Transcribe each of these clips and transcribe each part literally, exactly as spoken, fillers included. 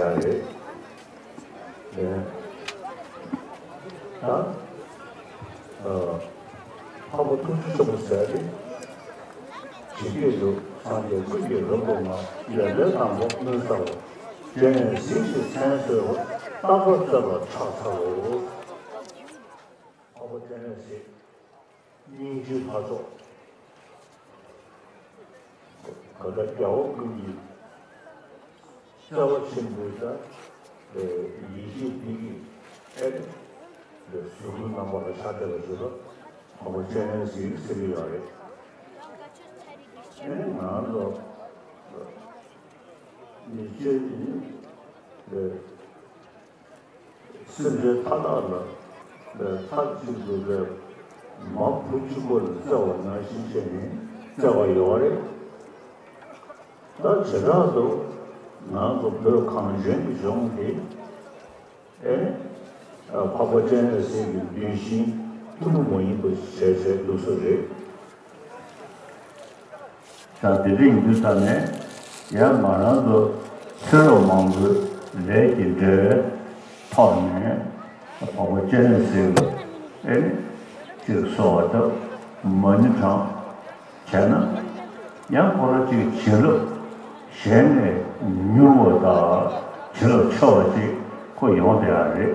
ཡ་རེད། ལན། ད། ཨ། འཕགས་པ་ཐུགས་རྗེ་ཆེན་པོ་ཟེར་ཡ་རེད། ཇི་སྐད་དུ། སངས་རྒྱས་ཀུན་གྱི་རབ་ཏུ་བསྔགས། ཡོན་ཏན་དང་པོ་སྨོན་གསལ་བ། སྤྱན་རས་གཟིགས་ཞེས་མཚན་གསོལ་བ། རྟག་པར་སྩོལ་ལ་ཕྱག་འཚལ་ལོ། འཕགས་པ་སྤྱན་རས་གཟིགས། སྙིང་རྗེའི་ལྷ་མཆོག་ད་ལྟ་རྒྱལ་བ་ཀུན་གྱི་བརྩེ་བ་ཆེན་པོའི་ད་ཡེ་ཤེས་འདི་གི་ཨེ་གཟུགས་པོའི་རྣམ་པ་ལ་ཕྱག་བཏབ་པ་ཞིག་ལ་འཕགས་པ་སྤྱན་རས་གཟིགས་ཟེར་གྱི་ཡོད་རེད། ཨེ་ང་ཚོ་ཉེས་ཆད་ནི་སེམས་ཅན་མཐའ་དག་ལ་མཐའ་གཅིག་ཏུ་མ་བུ་གཅིག་པོ་ལ་བརྩེ་བ་ནང་བཞིན་བྱས་ནས་བརྩེ་བ་ཡོད་རེད། ད་བྱེ་བྲག་ཏུ་ང་ཚོ་བོད་གངས་ཅན་གྱི་ལྗོངས་དེ་ཨེ་འཕགས་པ་སྤྱན་རས་གཟིགས་ཀྱི་གདུལ་ཞིང་ཐུན་མོང་མ་ཡིན་པ་བྱས་བྱས་འདུག་ས་རེད། ད་དེ་འདྲ་ཡིན་དུས་ཙང་ནས་ཡང་ང་རང་ཚོ་ཚེ་རབས་མང་པོའི་ལས་ཀྱི་འབྲེལ་བའི་ཐོག་ནས་འཕགས་པ་སྤྱན་རས་གཟིགས་ལ་ཨེ་ནི་ཅིག་གསོལ་བ་བཏབ། མ་ཎི་བགྲངས་བྱས་ན་ཡང་ཁོ་རང་ཅིག་བྱིན་རླབས་གཞན་ནས་མྱུར་བ་དང་བྱིན་རླབས་ཆེ་བ་ཅིག་ཁོ་ཡོང་བསྡད་ཡ་རེད།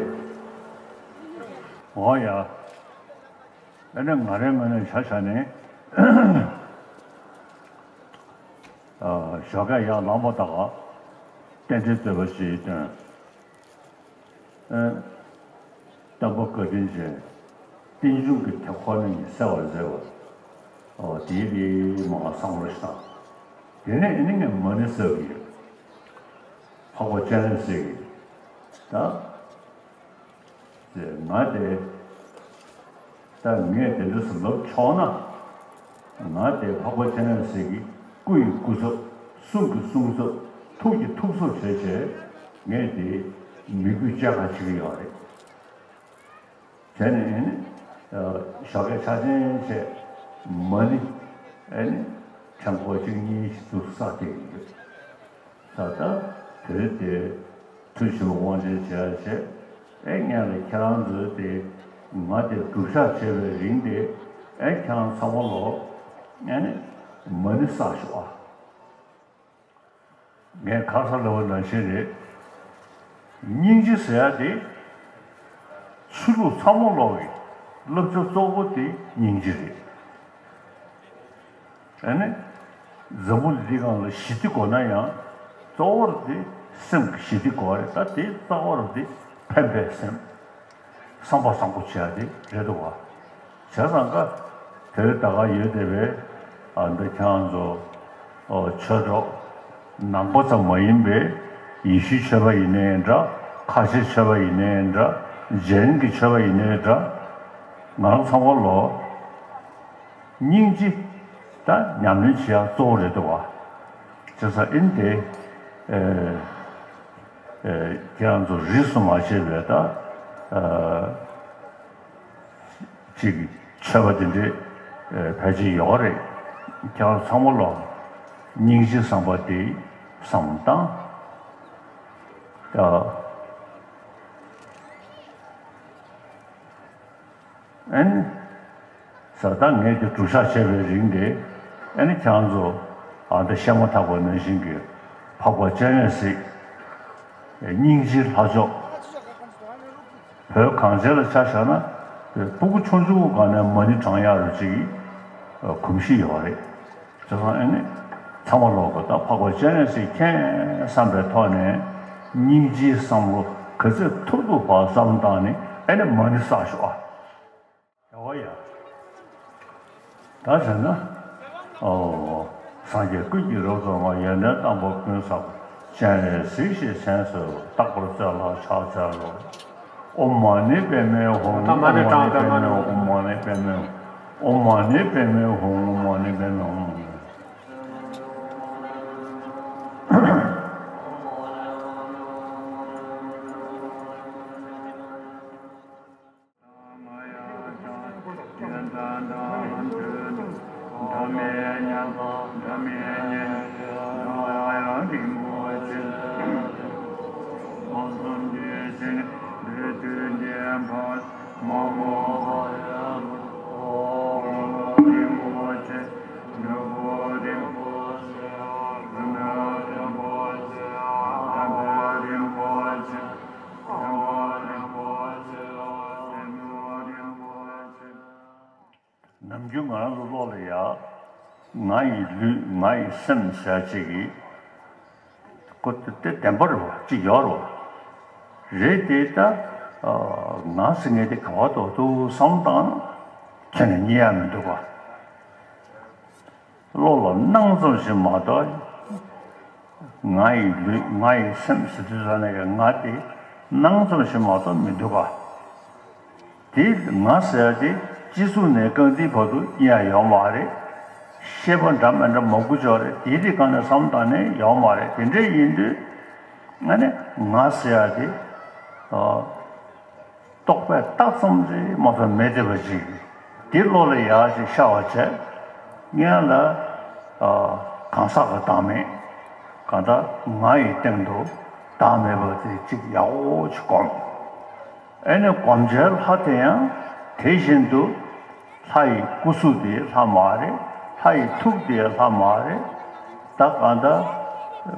འོ་ཡ། ཨ་ནི་ང་རའི་ངོས་ནས་ཆ་བཞག་ནས་ཨ། ཞོགས་ཀས་ཡར་ལངས་པ་དང་རྟེན་འབྲེལ་བསྟོད་པ་ཞིག་བཏོན། ཨ། སྟོན་པ་བཀའ་དྲིན་ཅན། རྟེན་འབྱུང་གི་དེ་ཁོ་ན་ཉིད་གསལ་བར་མཛད་པ། ཨོ་དེའི་རིགས་མ་བསམ་བློ་ཞིག་དང་། དེ་ནས་ཨ་ནི་ངས་མ་ཎི་གསོལ་གྱི་ཡོད། འཕགས་པ་སྤྱན་རས་གཟིགས་ཀྱི་ད། ཟེར་ང་དེ། ད་ངས་དེ་འདྲ་ཟེར་ལབ་ཆོག་ན། ང་དེ་འཕགས་པ་སྤྱན་རས་གཟིགས་ཀྱི་སྐུ་ཡི་སྐུ་ཚབ། གསུང་གི་གསུང་ཚབ། ཐུགས་ཀྱི་ཐུགས་གཙོ་བྱས་བྱས་ངས་དེ་མི་གུས་བཅས་ཁ་བྱེད་ཀྱི་ཡོད་རེད། བྱས་ནས་ཨེ་ནི། ཞོགས་ཀས་ཆ་ཆེན་བྱས། མ་ཎི་ཨེ་ནི་ཕྲེང་སྐོར་གཅིག་གཉིས་ཤིག་ཏུ་བསགས་བསྡད་ཀྱི་ཡོད། ད་ལྟ་བོད་དེ་ཐུགས་ཞིབ་དབང་ཆེན་བྱས་བྱས། ཨེ་སྔོན་ལ་ཁྱེད་རང་ཚོས་དེ་ང་དེ་སྒྲུབ་ཞག་བྱས་པའི་རིང་དེ་ཨེ་ཁྱེད་རང་ཚང་མ་ལོ་ཨེ་ནི་མ་ཎི་བསགས་ཤོག་ཨ། ངས་ཁ་སང་ལབ་པ་ནང་བཞིན་རེད། སྙིང་རྗེ་ཟེར་ཡ་དེ་ཆོས་ལུགས་ཚང་མ་ལོག་གི་བསླབ་བྱ་གཙོ་བོ་དེ་སྙིང་རྗེ་རེད། ཨ་ནི། འཛམ་བུ་གླིང་འདི་སྒང་ལ་ཞི་བདེ་དགོས་ན་ཡང་། གཙོ་བོར་དེ་སེམས་ཀྱི་ཞི་བདེ་དགོས་རེད། ད་དེ་རྩ་བ་རུ་དེ་ཕན་པའི་སེམས། བསམ་པ་བཟང་པོ་བྱེད་ཡ་དེ་རེད་འདུག་བ། བྱས་ཙང་ཀ། དེར་ད་ག་ཡོད་བསྡད་པའི། ཨ་འདི་ཁྱེད་རང་ཚོ། ཨོ་ཆོས་གྲོགས། ནང་པ་ཙམ་མ་ཡིན་པའི། ཡེ་ཤུའི་ཆོས་པ་ཡིན་ནའི་འདྲ། ཁ་ཆེའི་ཆོས་པ་ཡིན་ནའི་འདྲ། རྗེན་གྱི་ཆོས་པ་ཡིན་ནའི་འདྲ། ང་རང་ཚང་མ་ལོ། སྙིང་རྗེ། ད་ཉམས་ལེན་བྱེད་ཡ་གཙོ་བོ་རེད་འདུག་བ། བྱས་ཙང་ཨིན་དེ། ཨེ། ཨེ། ཁྱེད་རང་ཚོ་རིས་སུ་མ་ཆད་པའི་ད། ཨ། ཅིག་ཆོས་པ་དེ་འདྲའི། ཨེ། ཕལ་ཆེར་ཡོད་རེད། ཁྱེད་རང་ཚང་མ་ལོ། སྙིང་རྗེ་བསམ་པ་དེ་བསམ་བཏང་། ད། ཨེ་ནི། ཟེར་ད་ངས་ཀྱི་སྒྲུབ་ཞག་བྱས་པའི་རིང་དེ། ཨེ་ནི་ཁྱེད་རང་ཚོ། ཨ་འདི་བཤད་མ་ཐག་པ་ནང་བཞིན་གྱི། འཕགས་པ་སྤྱན་རས་གཟིགས། སྙིང་རྗེའི་ལྷ་མཆོག་བོད་གངས་ཅན་ལ་ཆ་བཞག་ན། སྤུ་གུ་ཆུང་ཆུང་སྒང་ནས་མ་ཎི་བགྲང་ཡག་རུ་ཅིག་གི་གོམས་གཤིས་ཡོད་རེད། བྱས་ཙང་ཨེ་ནི། ཚང་མ་ལོག་གི་ད་འཕགས་པ་སྤྱན་རས་གཟིགས་མཁྱེན་བསམ་པའི་ཐོག་ནས། སྙིང་རྗེའི་བསམ་བློ་ག་ཚོད་ཐུབ་ཐུབ་བ་བསམ་བཏང་ནས་ཨེ་ནི་མ་ཎི་བསགས་ཤོག་ཨ། ཡ་ཝ་ཡ། ད་བྱས་ན། ཨོ། སངས་རྒྱས་ཀུན་གྱི་རབ་ཏུ་བསྔགས། ཡོན་ཏན་དང་པོ་ཀུན་བསགས་པ། སྤྱན་རས་གཟིགས་ཞེས་མཚན་གསོལ་བ། རྟག་པར་སྩོལ་ལ་ཕྱག་འཚལ་ལོ། ཨོཾ་མ་ཎི་པདྨེ་ཧཱུྃ། ཨོཾ་མ་ཎི་པདྨེ་ཧཱུྃ། ཨོཾ་མ་ཎི་པདྨེ་ཧཱུྃ། ཨོཾ་མ་ཎི་པདྨེ་ཧཱུྃ། ཨོཾ་མ་ཎི་པདྨེ་ཧཱུྃ། རྒྱུ་ང་རང་ཚོ་བློ་ལ་ཡ། ང་ཡི་ལུས་ང་ཡི་སེམས་ཟེར་ཅིག་གི། ཁོ་དེ་བདེན་པ་རེད་བ་ཅིག་ཡོད་རེད་བ། རེད་དེ་ད། ང་ཟེར་མཁན་དེ་ག་བ་འདུག་འདུག་བསམ་བཏང་ན་ཁྱོན་ནས་རྙེད་ཡ་མི་འདུག་བ། བློ་ལ་སྣང་ཙམ་ཞིག་མ་གཏོགས། ང་ཡི་ལུས་ང་ཡི་སེམས་ཟེར་དུས་ཙམ་ནས་ང་དེ་སྣང་ཙམ་ཞིག་མ་གཏོགས་མི་འདུག་ག། དེ་ང་ཟེར་ཡ་དེ་སྤྱི་གཙུག་ནས་རྐང་མཐིལ་བར་དུ་གཉིས་ཡ་ཡོད་མ་རེད། ཤེས་པ་འདྲ་མི་འདྲ་མང་པོ་ཅིག་ཡོད་རེད། དེ་དེ་གང་ནས་བསམ་བཏང་ནས་ཡོད་མ་རེད། དེ་འདྲ་ཡིན་དུས་ང་ནི་ང་ཟེར་ཡ་དེ། རྟོག་པས་བཏགས་ཙམ་ཞིག་མ་གཏོགས་མེད་བསྡད་པ་ཅིག། འདི་བློ་ལ་ཡག་ཅིག་ཤར་བ་བྱས། སྔོན་ལ། ཨ། གང་ཟག་གི་བདག་མེད། གང་ལྟར་ང་ཡི་སྟེང་དུ་བདག་མེད་པ་དེ་གཅིག་ཡག་པོ་ཅིག་སྒོམ། ཨེ་ནི་སྒོམ་བྱའི་ལྷ་དེ་ཡང་དེ་བཞིན་དུ་ལྷ་ཡི་སྐུ་གཟུགས་དེ་ལྷ་མ་རེད། ལྷ་ཡི་ཐུགས་དེ་ལྷ་མ་རེད། ད་གང་ལྟར་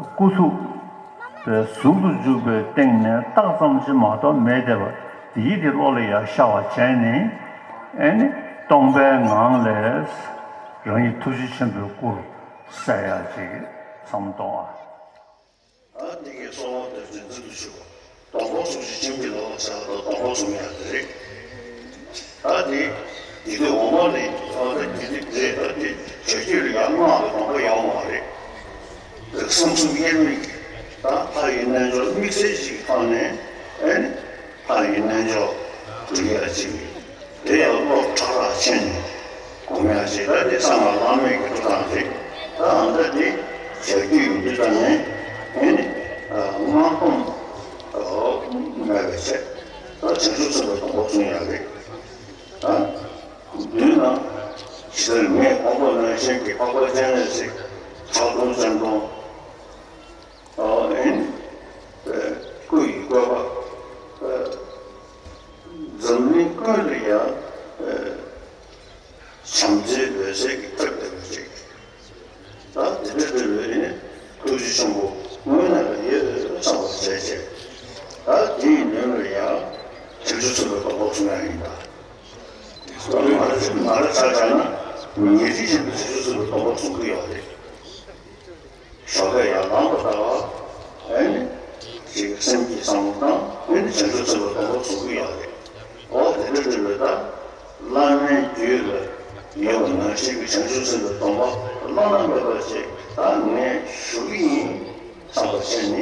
སྐུ་གཟུགས། པའི་གཟུགས་སུ་འཇུག་པའི་སྟེང་ནས་རྟགས་ཙམ་ཞིག་མ་གཏོགས་མེད་བསྡད་པ་དེ་ཡིད་དེ་བློ་ལ་ཡར་ཤར་བ་བྱས་ནས། ཨེ་ནི་སྟོང་པའི་ངང་ལས་རང་ཉིད་ཐུགས་རྗེ་ཆེན་པོའི་སྐུར་གསལ་ཡག་ཅིག་བསམ་གཏོང་བ། ཨ་འདི་གའི་གསོལ་བ་འདེབས་ཚུལ་འཛིན་དུ་ཆུག་པ། སྡོང་པོ་གཟུགས་ཀྱི་ཁྱིམ་གྱི་ལོ་ཟེར་བ་དང་སྡོང་པོ་གཟུགས་ཡང་དེ་རེད། ད་དེ། དེ་དུས་འོ་མ་ནི་ཨ་ད་དེ་དུས་རེད། ད་དེ་བྱ་རྒྱུད་ལ་ཡང་སྔགས་ཀྱི་སྡོང་པོ་ཡོད་མ་རེད། རིགས་གསུམ་གསུམ་དབྱེར་མེད་ཀྱི་ད་ལྷ་ཡི་རྣལ་འབྱོར་དམིགས་བསལ་ཞིག་གི་ཐོག་ནས་ཨེ་ནི་ལྷ་ཡི་རྣལ་འབྱོར་སྒྲུབ་ཡ་ཅིག་དེ་ཡང་བློ་ཁྲག་ཁྲག་ཕྱིན་ནས་སྒོམ་ཡ་ཅིག་ད་དེ་གསང་སྔགས་བླ་མེད་ཀྱི་སྒྲུབ་སྟངས་རེད། ད་ཨ་ད་དེ་བྱ་རྒྱུད་ཡིན་དུས་ད་ནས་ཨེ་ནི་སྔགས་སྡོམ་མེད་པའི་ཚེ། ད་བྱང་ཆུབ་སེམས་དཔའི་སྡོང་པོ་བཟུང་ཡ་རེད། ཨ། མདུན་ན། ཇི་ལྟར་ངས་གོང་དུ་ནང་བཞིན་གྱི་འཕགས་པ་སྤྱན་རས་གཟིགས་ཕྱག་སྟོང་སྤྱན་སྟོང་། ཨ་ཨིན། སྐུ་ཡི་བཀོད་པ། འཛམ་གླིང་ཀུན་ལ་ཡང་། བྱམས་བརྩེའི་འོད་ཟེར་གྱིས་ཁྱབ་བསྡད་པ་ཅིག་ད་དེ་འདྲ་འདྲ་བའི་ནི་ཐུགས་རྗེ་ཆེན་པོ་དངོས་གནས་ལ་ཡོད་བསམ་པ་བྱས་བྱས། ད་དེའི་མདུན་ལ་ཡང་བྱང་ཆུབ་སེམས་དཔའི་སྡོང་པོ་བཟུང་ཡ་ཡིན་ད། མ་རེད་མ་རེད་ཆ་བཞག་ན་ཉེ་རིང་བཞིན་དུ་བྱང་ཆུབ་སེམས་དཔའི་སྡོང་པོ་བཟུང་གི་ཡོད་རེད། ཞོགས་ཀས་ཡར་ལངས་པ་ལྟ་བ། ཨེ་ནི། ཅིག་སེམས་ཀྱི་བསམ་བློ་བཏང་། ཨེ་ནི་བྱང་ཆུབ་སེམས་དཔའི་སྡོང་པོ་བཟུང་གི་ཡོད་རེད། འོ་དེ་འདྲ་འདྲ་བའི་ད། བླ་མའི་རྒྱུད་ལ་ཡོད་པ་ནང་བཞིན་གྱི་བྱང་ཆུབ་སེམས་དཔའི་སྡོང་པོ་བླ་ན་མེད་པ་ཅིག་ད་ངས་ཞུ་གི་ཡིན་བསམ་པ་བྱས་ནས་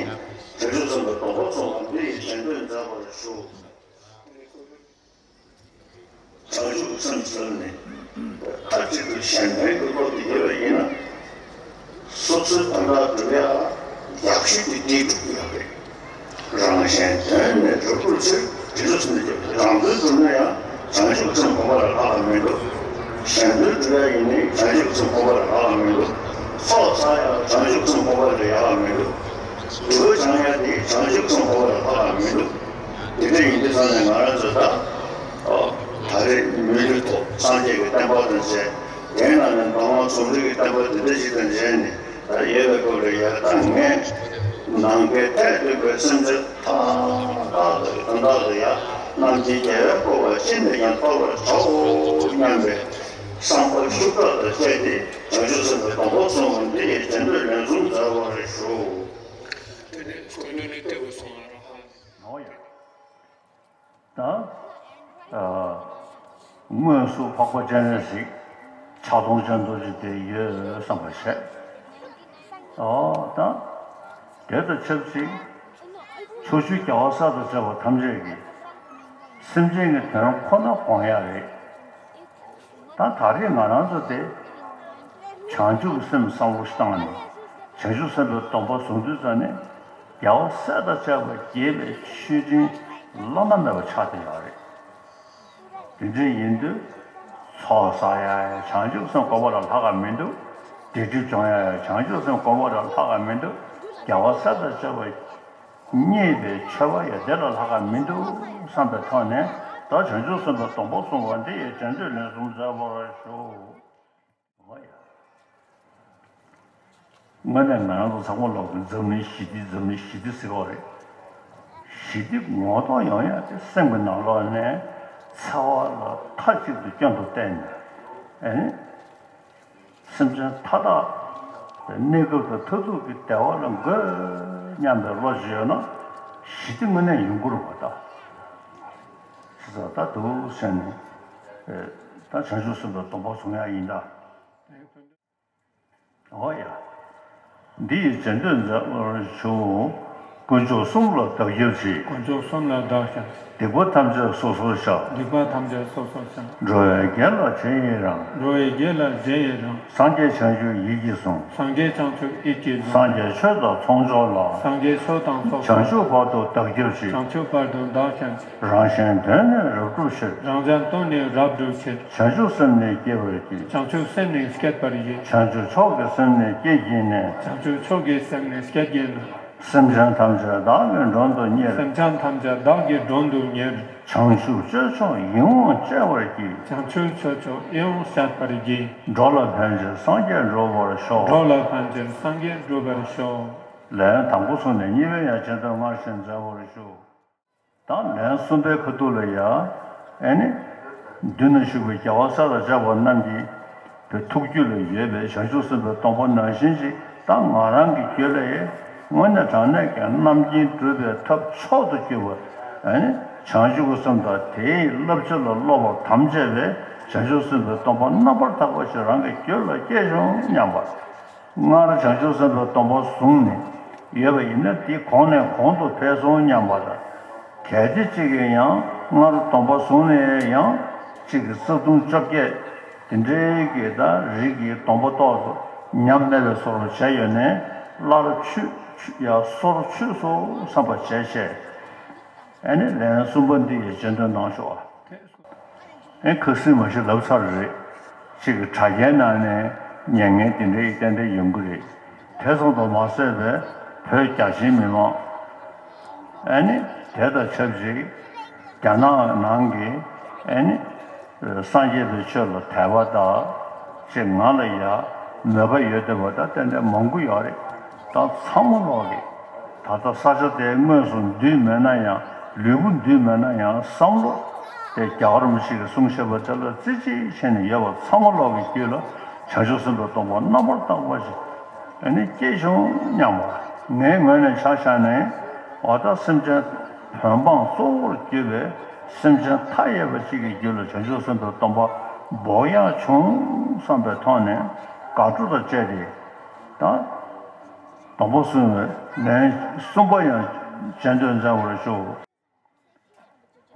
བྱང་ཆུབ་སེམས་དཔའི་སྡོང་པོ་བཟུང་བ་འདི་ཡི་རྗེས་ཟློས་མཛད་པར་ཞུ། བྱང་ཆུབ་སེམས་ཟེར་ནས་མཐའ་གཅིག་ཏུ་གཞན་ཕན་གྱི་བློ་དེ་ཡོད་པ་ཡིན་ན། སོ་སོའི་དོན་དག་སྒྲུབ་ཡག་ཡག་ཤོས་དེ་འདིས་སྒྲུབ་ཀྱི་ཡོད་རེད། རང་གཞན་དོན་ནི་སྒྲུབ་པར་བྱེད། དེ་ཚོ་ཚུན་ཆད་རང་དོན་སྒྲུབ་ན་ཡང་བྱང་ཆུབ་སེམས་སྒོམ་པ་ལས་ལྷག་པ་མི་འདུག་གཞན་དོན་སྒྲུབ་ཡག་ཡིན་ནའི་བྱང་ཆུབ་སེམས་སྒོམ་པ་ལས་ལྷག་པ་མི་འདུག་ཚོགས་བསགས་ཡག་བྱང་ཆུབ་སེམས་སྒོམ་པ་ལས་ཡག་མི་འདུག་སྒྲིབ་པ་སྦྱང་ཡག་དེ་བྱང་ཆུབ་སེམས་སྒོམ་པ་ལས་ལྷག་པ་མི་འདུག་དེ་འདྲ་ཡིན་དུས་ཙང་ནས་ང་རང་ཚོ་ད། ཨོ། ད་རེས་མི་ལུས་ཐོབ་སངས་རྒྱས་ཀྱི་བསྟན་པ་དང་མཇལ། དེའི་ནང་ནས་མདོ་སྔགས་རྫོགས་རིམ་གྱི་བསྟན་པ་འདི་འདྲ་ཞིག་དང་མཇལ་ནས་ད་ཡོད་པའི་སྐབས་ལ་ཡ་ད་ངས་ནམ་མཁའི་མཐས་གཏུགས་པའི་སེམས་ཅན་མཐའ་དག་ལ་དོན་དག་ལ་ཡ་རྣམ་མཁྱེན་རྒྱལ་བའི་བཀོད་པ་ཅི་ནས་ཀྱང་ཐོབ་པར་བྱའོ་སྙམ་པའི་བསམ་པ་ཤུགས་དྲག་ཏུ་བསྐྱེད་དེ་བྱང་ཆུབ་སེམས་དཔའི་སྡོང་པོ་བཟུང་བ་འདི་ཡི་རྗེས་ཟློས་ལན་གསུམ་མཛད་པར་ཞུ། དེ་ནས་སྐུ་མདུན་ནས་བསྟོད་པ་སོང་ང་རང་ཧ། ཨོ་ཡ། ད། ཨ། དངོས་སུ་འཕགས་པ་སྤྱན་རས་གཟིགས་ཕྱག་སྟོང་སྤྱན་སྟོང་ཅིག་དེ་ཡོད་བསམ་པ་བྱས། ཨོ་ད། དེ་དང་ཆབས་ཅིག་ཕྱོགས་བཅུའི་རྒྱལ་བ་སྲས་དང་བཅས་པ་ཐམས་ཅད་ཀྱིས་སེམས་ཅན་གྱི་དོན་ཁོ་ན་སྒོམ་ཡག་རེད། ད་ད་རེས་ང་རང་ཚོ་དེ་བྱང་ཆུབ་སེམས་བསམ་བློ་ཞིག་བཏང་ནས་བྱང་ཆུབ་སེམས་དཔའི་སྡོང་པོ་བཟུང་དུས་ཙམ་ནས་རྒྱལ་བ་སྲས་དང་བཅས་པ་དགྱེས་པའི་མཆོད་སྤྲིན་བླ་ན་མེད་པ་ཆགས་བསྡད་ཡོད་རེད། དེ་འདྲ་ཡིན་དུས་ཚོགས་བསགས་ཡག་བྱང་ཆུབ་སེམས་སྒོམ་པ་ལས་ལྷག་ག་མི་འདུག་སྡིག་སྒྲིབ་སྦྱོང་ཡག་བྱང་ཆུབ་སེམས་སྒོམ་པ་ལས་ལྷག་ག་མི་འདུག་རྒྱལ་བ་སྲས་དང་བཅས་པ་མཉེས་པའི་མཆོད་པ་ཡང་དེ་ལས་ལྷག་ག་མི་འདུག་བསམ་པའི་ཐོག་ནས་ད་བྱང་ཆུབ་སེམས་དཔའི་སྡོང་པོ་བཟུང་བ་འདི་ཡི་རྗེས་ཟློས་ལན་གསུམ་མཛད་པར་ཞུ། དངོས་གནས་ང་རང་ཚོ་ཚང་མ་ལོག་གི་འཛམ་གླིང་ཞི་བདེ་འཛམ་གླིང་ཞི་བདེ་ཟེར་གྱི་ཡོད་རེད། ཞི་བདེ་ངོ་ཐོག་ཡོང་ཡག་དེ་སེམས་ཀྱི་ནང་ལོགས་ནས་འཚེ་བ་ལ་མཐའ་གཅིག་ཏུ་སྐྱོན་དུ་བལྟས་ནས། ཨེ་ནི། སེམས་ཅན་མཐའ་དག་གནས་སྐབས་དང་མཐར་ཐུག་གི་བདེ་བ་ལ་འགོད་སྙམ་པའི་བློ་ཅིག་ཡོད་ན་ཞི་བདེ་དངོས་གནས་ཡོང་གི་རེད་པ་ད། ཞེས་ད་འདུག་སེ་ནས་ད་བྱང་ཆུབ་སེམས་དཔའི་སྡོམ་པ་བཟུང་ཡག་ཡིན་ད། འོ་ཡ། འདི་ཡི་རྗེས་ཟློས་མཛད་པར་ཞུ། དཀོན་མཆོག་གསུམ་ལ་བདག་སྐྱབས་མཆི། དཀོན་མཆོག་གསུམ་ལ་བདག་སྐྱབས་མཆི། སྡིག་པ་ཐམས་ཅད་སོ་སོར་བཤགས། སྡིག་པ་ཐམས་ཅད་སོ་སོར་བཤགས། འགྲོ་བའི་དགེ་ལ་རྗེས་ཡི་རང་། འགྲོ་བའི་དགེ་ལ་རྗེས་ཡི་རང་། སངས་རྒྱས་བྱང་ཆུབ་ཡིད་ཀྱིས་བཟུང་། སངས་རྒྱས་བྱང་ཆུབ་ཡིད་ཀྱིས་བཟུང་། སངས་རྒྱས་ཆོས་དང་ཚོགས་མཆོག་ལ། སངས་རྒྱས་ཆོས་དང་ཚོགས་མཆོག་བྱང་ཆུབ་བར་དུ་བདག་སྐྱབས་མཆི། བྱང་ཆུབ་བར་དུ་བདག་སྐྱབས་མཆི། རང་གཞན་དོན་ནི་རབ་བསྒྲུབ་ཕྱིར། རང་གཞན་དོན་ནི་རབ་བསྒྲུབ་ཕྱིར། བྱང་ཆུབ་སེམས་ནི་བསྐྱེད་པར་བགྱི། བྱང་ཆུབ་སེམས་ནི་བསྐྱེད་པར་བགྱི། བྱང་ཆུབ་མཆོག་གི་སེམས་ནི་བསྐྱེད་བགྱིས་ནས། བྱང་ཆུབ་མཆོག་གི་སེམས་ནི་བསྐྱེད་བགྱིས་ནས། སེམས་ཅན་ཐམས་ཅད་བདག་གིས་མགྲོན་དུ་གཉེར། སེམས་ཅན་ཐམས་ཅད་བདག་གིས་མགྲོན་དུ་གཉེར། བྱང་ཆུབ་སྤྱོད་མཆོག་ཡིད་འོང་སྤྱད་པར་བགྱི། བྱང་ཆུབ་སྤྱོད་མཆོག་ཡིད་འོང་སྤྱད་པར་བགྱི། འགྲོ་ལ་ཕན་ཕྱིར་སངས་རྒྱས་འགྲུབ་པར་ཤོག། འགྲོ་ལ་ཕན་ཕྱིར་སངས་རྒྱས་འགྲུབ་པར་ཤོག། ལན་དང་པོ་ཚུགས་ནས་གཉིས་པའི་ཡང་རྗེས་ཟློས་སྔར་བཞིན་མཛད་པར་ཞུ། ད་ལན་གསུམ་པའི་ཁ་ཐུག་ལ་ཡ། ཨེ་ནི། མདུན་ན་བཞུགས་པའི་རྒྱལ་བ་སྲས་དང་བཅས་པ་རྣམས་ཀྱི་ཐུགས་རྒྱུད་ལ་ཡོད་པའི་བྱང་ཆུབ་སེམས་དཔའི་སྡོམ་པ་ནང་བཞིན་ཅིག་ད་ང་རང་གི་རྒྱུད་ལ་ཡ། དངོས་གནས་དྲང་གནས་ཀྱི་རྣམ་མཁྱེན་གྲུབ་པའི་ཐབས་མཆོག་ཏུ་གྱུར་པ། ཨེ་ནི། བྱང་ཆུབ་ཀྱི་སེམས་དང་དེའི་བསླབ་བྱ་ལ་སློབ་པར་དམ་བཅས་པའི་བྱང་ཆུབ་སེམས་དཔའི་སྡོམ་པ་རྣམ་པར་དག་པ་ཞིག་རང་གི་རྒྱུད་ལ་སྐྱེས་བྱུང་སྙམ་པ། སྔར་བྱང་ཆུབ་སེམས་དཔའི་སྡོམ་པ་བཟུང་ནས་ཡོད་པ་ཡིན་ན་དེ་གོང་ནས་གོང་དུ་འཕེལ་སོང་སྙམ་པ་དང་། གལ་ཏེ་གཅིག་གིས་ཡང་སྔར་སྡོམ་པ་བཟུང་ནས་ཡང་གཅིག་གིས་བསགས་སྡོམ་བཅོ་བརྒྱད་དེ་འདྲའི་གི་ད་རིགས་ཀྱི་སྡོམ་པ་ཏོག་ཙམ་ཉམས་དམས་པའི་བཟོ་འདྲ་བྱས་ཡོད་ནས་སླར་ཆུད་ཆུད་ཡ་སོར་ཆུད་སོང་བསམ་པ་བྱས་བྱས། ཨ་ནི་ལན་གསུམ་པ་འདི་ཡི་རྗེས་ཟློས་གནང་ཤོག་ཨ། ཨེ་ཁ་སང་མ་གཞི་ལབ་ཚར་རེད། གཅིག་གི་དྲ་རྒྱའི་ནང་ནས་ཉན་མཁན་དེ་འདྲའི་ཏན་ཏན་ཡོང་གི་རེད། དེ་ཙམ་དུ་མ་ཟད་པའི་བོད་རྒྱ་ཆེའི་མི་མང་། ཨ་ནི་དེ་དང་ཆབས་ཅིག་རྒྱ་ནག་ནང་གི་ཨ་ནི་སངས་རྒྱས་པའི་ཆོས་ལ་དད་པ་དང་ཅིག་ང་ལ་ཡ་མོས་པ་ཡོད་བསྡད་པ་ད་ཏན་ཏན་མང་པོ་ཡོད་རེད། ད་ཚང་མ་ལོག་གི། ད་ལྟ་ས་ཆ་དེ་དངོས་སུ་འདུས་མེད་ན་ཡང་ལུས་པོ་འདུས་མེད་ན་ཡང་བསམ་བློ་དེ་རྒྱ་གར་མི་ཞིག་གིས་གསུངས་བཞག་པ་དེ་ལ་རྩེ་གཅིག་བྱས་ནས་ཡོད་པ་ཚང་མ་ལོག་གི་རྒྱུད་ལ་བྱང་ཆུབ་སེམས་དཔའི་སྡོམ་པ་རྣམ་པར་དག་པ་ཞིག་ཨ་ནི་སྐྱེས་བྱུང་སྙམ་པ་ངའི་ངོས་ནས་ཆ་བཞག་ནས་འོ་ད་སེམས་ཅན་བོད་འབངས་གཙོ་བོར་གྱུར་པའི་སེམས་ཅན་མཐའ་ཡས་པ་ཞིག་གི་རྒྱུད་ལ་བྱང་ཆུབ་སེམས་དཔའི་སྡོམ་པ་འབོགས་ཡག་བྱུང་བསམ་པའི་ཐོག་ནས་དགའ་སྤྲོ་དང་བཅས་ཏེ་ད། སྡོམ་པ་བཟུང་བའི་ལན་གསུམ་པ་ཡང་རྗེས་ཟློས་མཛད་པར་ཞུ།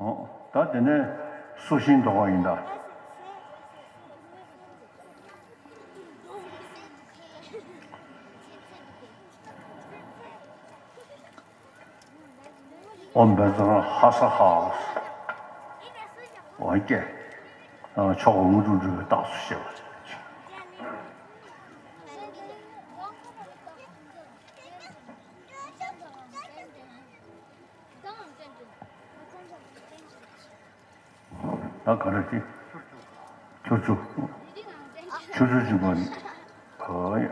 འོ། ད་དེ་ནས་སོ་ཤིང་འདོགས་པ་ཡིན་ད། ཨོཾ་བཛྲ་ཧ་ས་ཧ། འོ་ཀྱེ། ཆོ་ག་དངོས་གྲུབ་འགྲུབ་པའི་རྟགས་སུ་བཤད་པ། ད་ག་རེ་ཅི། ཆུ་ཆུ། ཆུ་ཆུ་ཅིག་པ་ནི། ཨོ་ཡ།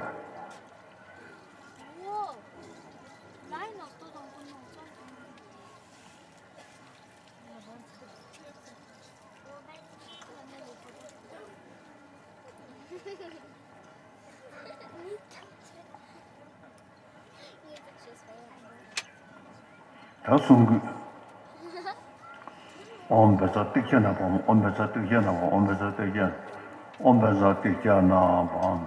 ད་གསུང་དགོས། ཨོཾ་བཛྲ་ཏིཥྛ་ན་བྷཱཾ། ཨོཾ་བཛྲ་ཏིཥྛ་ན་བྷཱཾ། ཨོཾ་བཛྲ་ཏིཥྛ་ན་བྷཱཾ། ཨོཾ་བཛྲ་ཏིཥྛ་ན། ཨོཾ་བཛྲ་ཏིཥྛ་ན་བྷཱཾ།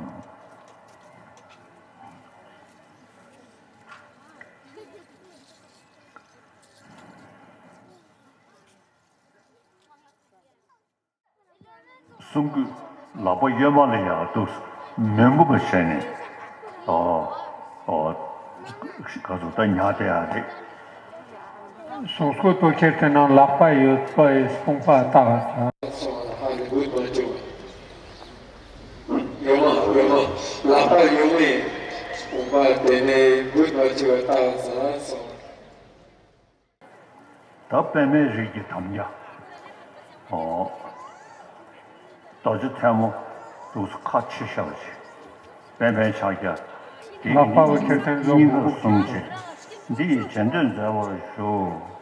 གསུང་དགོས། ལག་པ་གཡོན་མ་ལ་ཡར་འདུག་མི་མགུ་བ་བྱས་ནས། ཨོ། ཨོ། ག་ཚོད་ད་ཉག་དེ་ཡ་རེད། གསུང་སྐུད་པོ་ཁྱེར་ཏེ་ན་ལག་པ་ཡོད་པའི་དཔུང་པ་བཏགས་ཙང་། སོང་བ་ལ་ཧ་ལས་དགོས་མ་བྱུང་བ། གཡོན་མ་གཡོན་མ་ལག་པ་གཡོན་མའི་དཔུང་པ་དེ་ནས་དགོས་མ་བྱུང་བ་བཏགས་ཙང་སོང་། ད་པདྨའི་རིགས་ཀྱི་དམ་རྒྱ། ཨོ། རྡོ་རྗེ་ཐལ་མོ་འདུག་སེ་ཁ་ཕྱེ་བཞག་པ་ཅིག་པདྨའི་ཕྱག་རྒྱ། དེ་ལག་པ་བོ་ཁྱེར་ཏེ་རྫོགས། སྙིང་གར་བཟུང་བྱས་འདི་ཡི་རྗེས་ཟློས་མཛད་པར་ཞུ།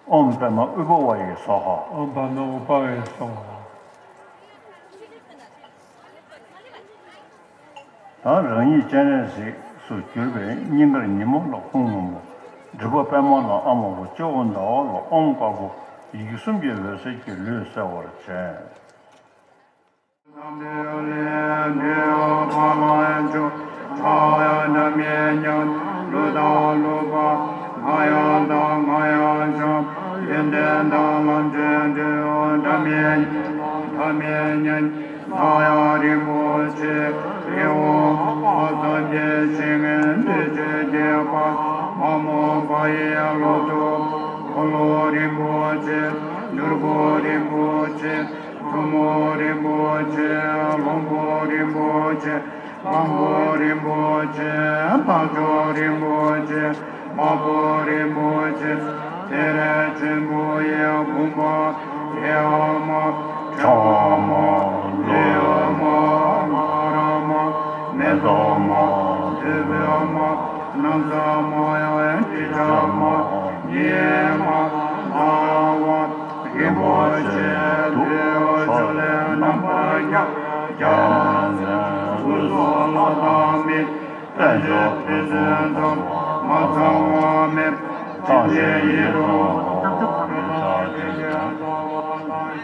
ཨོཾ་པདྨ་ཨུཏྤལ་ཝ་ཡེ་སྭཱ་ཧཱ། ཨོཾ་པདྨ་ཨུཏྤལ་ཝ་ཡེ་སྭཱ་ཧཱ། ད་རང་ཉིད་སྤྱན་རས་གཟིགས་སུ་གྱུར་པའི་སྙིང་གར་ཉོན་མོངས་ལ་ཧཱུྃ་སྔོན་པོ། སྒྲིབ་པ་པདྨ་ལ་ཨ་མ་བོ། སྤྱི་བོ་ཟླ་བ་ལ་ཨོཾ་དཀར་པོ། ཡི་གེ་གསུམ་གྱི་འོད་ཟེར་གྱིས་ལུས་གསལ་བར་བྱས། ས་ཡ་རིན་པོ་ཆེ་རི་བོ་ཨ་ས་གི་ཞིང་འདི་ཆོས་ཀྱི་པདྨ་མོ་པ་ཡི་ལོ་ཏོག་འཁོར་ལོ་རིན་པོ་ཆེ། ནོར་བུ་རིན་པོ་ཆེ། མཚོ་མོ་རིན་པོ་ཆེ། ལྷུན་པོ་རིན་པོ་ཆེ། སྤང་པོ་རིན་པོ་ཆེ། འཕགས་མཆོག་རིན་པོ་ཆེ། དམར་པོ་རིན་པོ་ཆེ། ཐེག་རེ་ཆེན་པོ་ཡི་བུམ་པ། ཨེ་མ། ཁྲ་མ། ལེ་མ། ཀ་ར་མ། མེ་ཏོག་མ། བདུག་སྤོས་མ། ན་བཟའ་མ། དྲི་ཆབ་མ། ཉི་མ། ཟླ་བ། རིན་པོ་ཆེ། དུས་ཕྱོགས་ལས་རྣམ་པར་རྒྱལ་བ། རྒྱལ་བའི་སྐུ་གསུང་ཐུགས་དང་མི་དཔལ་འབྱོར་ཕུན་སུམ་ཚོགས། མ་ཚང་བ་མེད་པ། ཐམས་ཅད་ཡིད་དུ་འོང་བའི་ཕྱག་རྒྱ་ཆེན་པོ།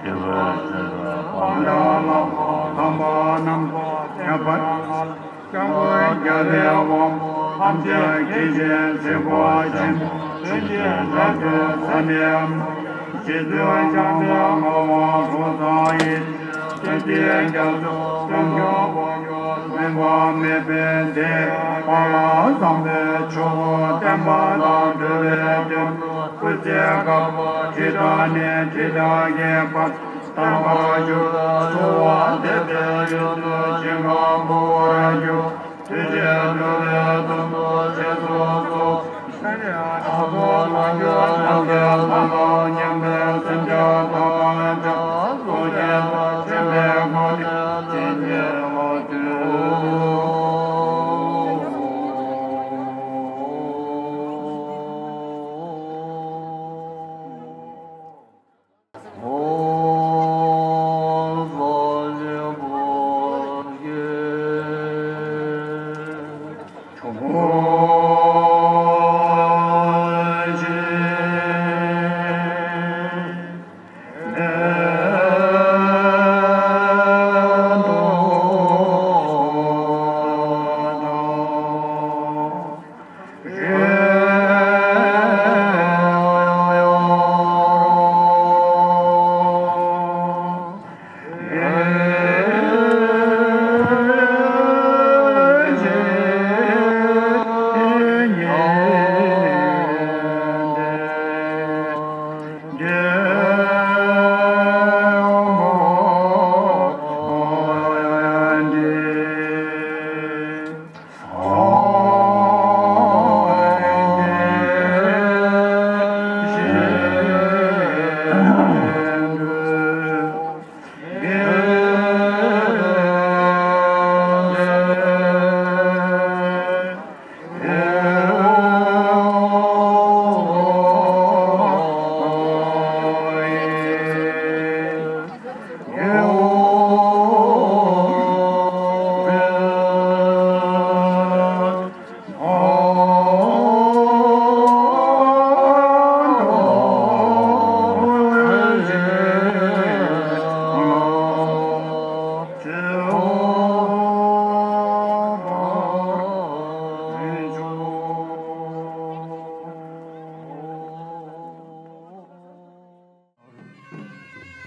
དེ་བས་ཆེ་བའི་དཔལ་ལྡན་ལྷ་མོ་དམ་པ་རྣམས་ཀྱི་ཁྱད་པར། སྐྱབས་མགོན་རྒྱལ་བའི་དབང་པོ་ཐམས་ཅད་མཁྱེན་ཅིང་གཟིགས་པ་ཆེན་པོ། མཐུ་ཆེན་རབ་ཏུ་འཚལ་ལོ། རྗེ་བཙུན་བྱང་ཆུབ་སེམས་དཔའ་ཧཱུྃ་སངས་ཡེ་ཤེས། ཐུགས་རྗེ་རྒྱ་མཚོ་དཀོན་མཆོག་དབང་ཕྱུག་མུན་པ་མེད་པའི་བདེ་བ་ལ་བཟང་པོའི་ཆོས་འཁོར་བསྟན་པ་དང་འགྲོ་བའི་དོན་དུ་སྐུ་ཚེ་བསྐལ་པ་ཁྲི་ཕྲག་ནས་ཁྲི་ཕྲག་གི་བར་དམ་པར་བཞུགས། གསོལ་བ་འདེབས་པའི་ཡུལ་དུ་ཞིང་ཁམས་འགྲོ་བར་འགྱུར། ཐུགས་རྗེས་འགྲོ་བའི་དོན་དུ་ཚེ་སྲོག་སྐྱོབ། ཤཱཀྱ་ཐུབ་པ་ལ་སྐྱོབ། ཐབས་མཁས་ལྷ་དང་མཉམ་པའི་སེམས་ཅན་ཐམས་ཅད་གཟུགས་ཅན་དང་མཚན་མའི་སྒོ་ནས་བྱིན་གྱིས་བརླབ་ཏུ།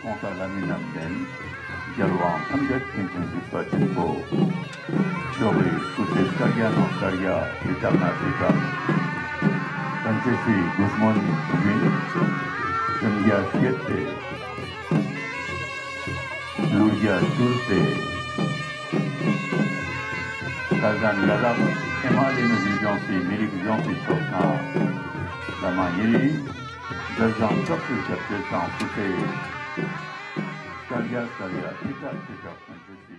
གོང་དུ་བླ་མའི་རྣམ་འདྲེན། རྒྱལ་དབང་ཐམས་ཅད་མཁྱེན་ཅིང་གཟིགས་པ་ཆེན་པོ། མཆོག་གི་སྐུ་ཚེ་བསྐལ་བརྒྱ་ནང་བསྐལ་བརྒྱ། ཁྲི་ཕྲག་ནང་ཁྲི་ཕྲག། དམ་ཆོས་སི་གུས་མོན་བཞིན། སེམས་རྒྱ་བསྐྱེད་དེ། ལུས་རྒྱ་བསྒྱུར་ཏེ། སྐལ་ལྡན་ཡ་རབས་ཨེ་མ་ལེ་ནི་རིགས་ལྗོངས་སི་མི་རིགས་ལྗོངས་སི་ཚོགས་ཁང་བླ་མ་ཉེ་རིང་མཛད་བཟང་ཕྱོགས་སུ་ཞབས་ཏོག་དང་སྐུ་ཚེ་བསྐལ་བརྒྱ་བསྐལ་བརྒྱ་ཁྲི་ཕྲག་ཁྲི་ཕྲག་ཐོན་ཅིག།